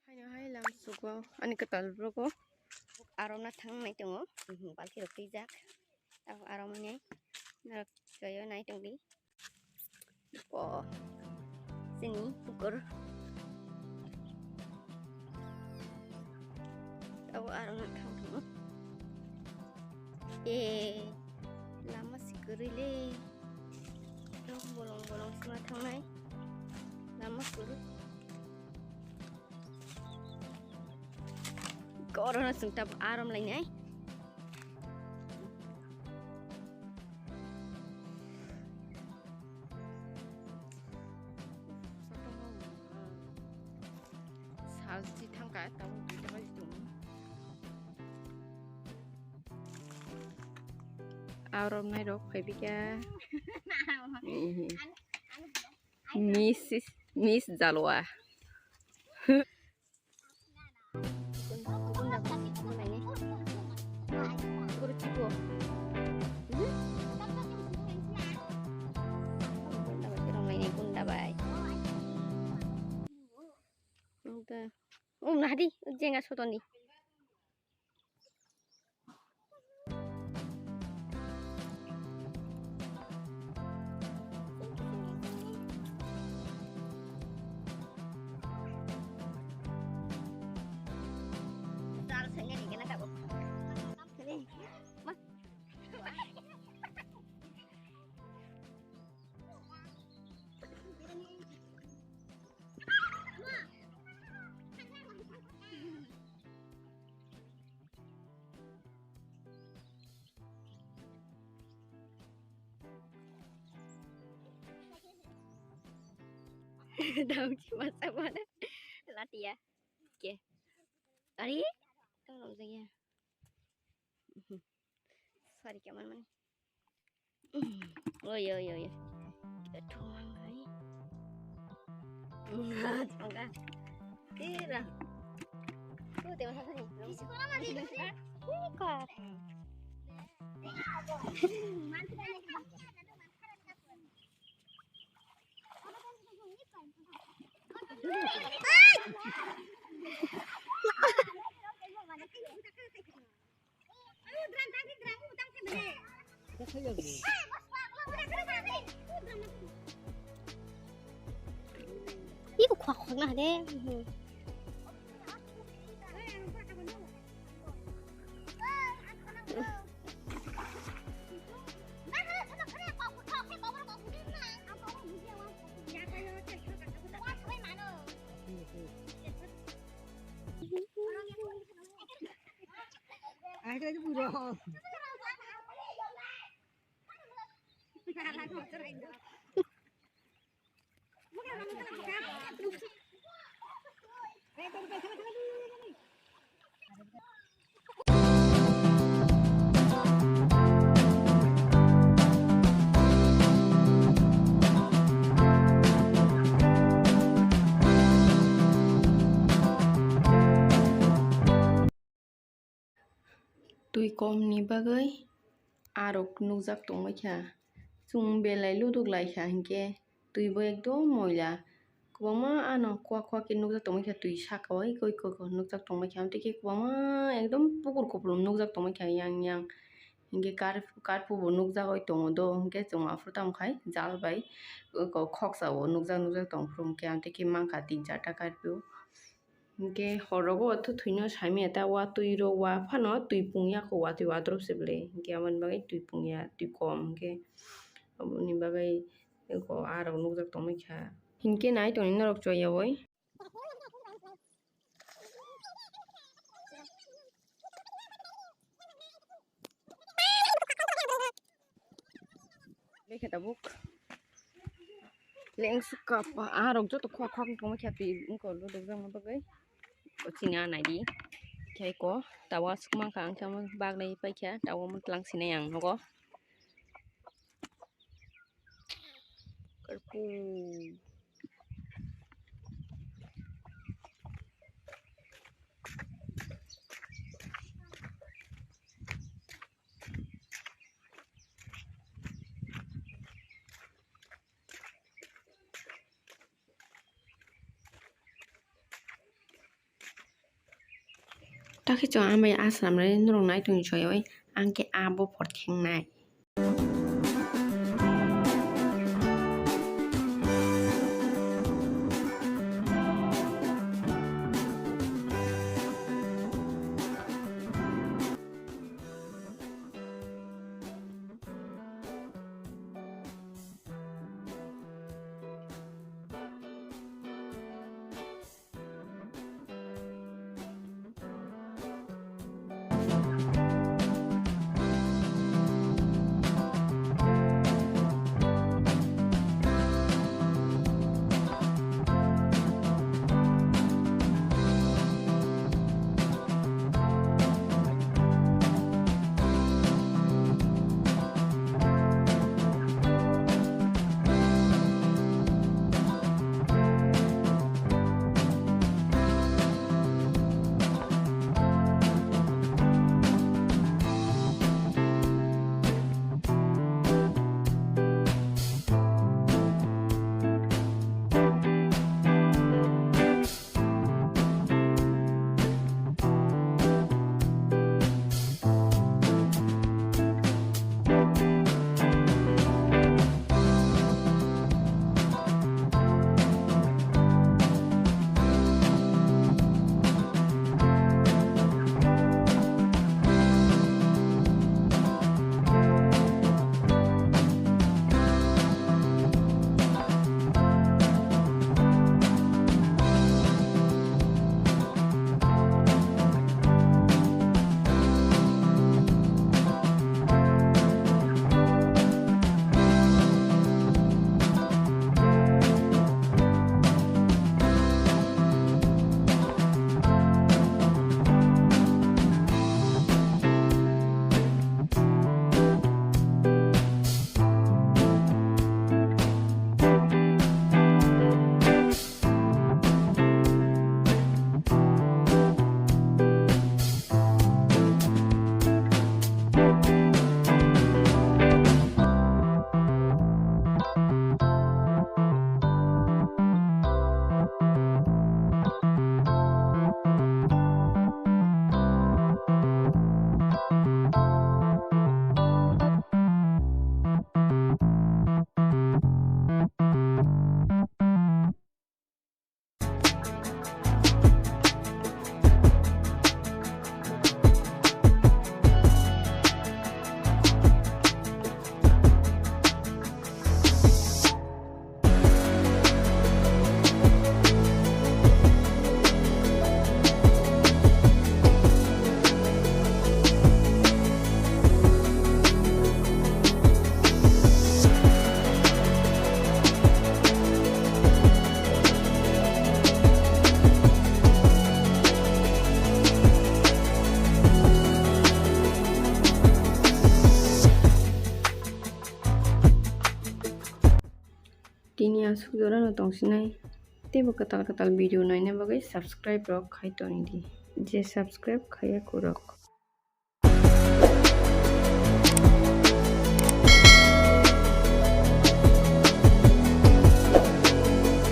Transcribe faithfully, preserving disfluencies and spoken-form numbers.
Haino hai lam sugo ani kwtal rogo aromna thangnai tongo, balti rok twijak. Tamo aro mwnwi norok joyo nai tongdi. O, chini pukur. Tamo aro nang thang thang. E, lama si kwrwi le. Tamo bolong bolong sima thangnai. Lama kwrwi. Oro no chwng tabuk arom lainai. Salchi thangkha tabuk duita baji tongo. Arom nairok phaibikha. Miss, Miss Jalwa. Um, nahadi, jenga sotoni. Daun cuma sama ada. Latiya. Oke. Tadi. Tolong saja. Sorry, kaman man. Oi, oi, oi. Kita tuang, ai. Tangga. Tira. Tuh, tengok sana nih. Ini kok. Iko khwak khwak na de. Twi kom ni bagwi arok nukjak tongbaikha. Chwng belai luduk laikha hinkhe twi bo ekdom moila. Kwbangma ano kwak kwak khe nukjak tongbaikha twi saka o eko eko nukjak tongbaikha. Amtwi khe kwbangma ekdom pukur kupulung nukjak tongbaikha yang yang. Hinkhe kar-, karphubo nukjagwi tongo do, hinkhe chwng aphuru tamo khai jal bai khoksa o nukjak nukjak tong phuru hinkhe amtwi khe mankha tin charta karphu. Hinkhe hor rogo watwi thwino saimanya ta watwi rok wa phano twi pungya kho watwi wadrop se bwle hinkhe aboni bagwi twi pungya twi kom hinkhe aboni bagwi eko arok nukjak tongmani kha hinkhe nai tongni norok choyawi. Lekha tabuk. Leng suka pa, ah, rok joto khua khua tongma khe twi wngkha, lo dok jang bagwi. O chini a naidi. Khe ko, tawa sukma kha, ang khe bagwi paikha, tawa mwtlang sinai ang nogo. Karpu. Akhe chwng amai aswk lamrani norok nai tongni soyoi, ang khe abo por thengnai. Tini aswk jorano tongsinai. Teibo kwtal kwtal video naina bagwi subscribe rok khai tongdi. Je subscribe khaiya kwrwk.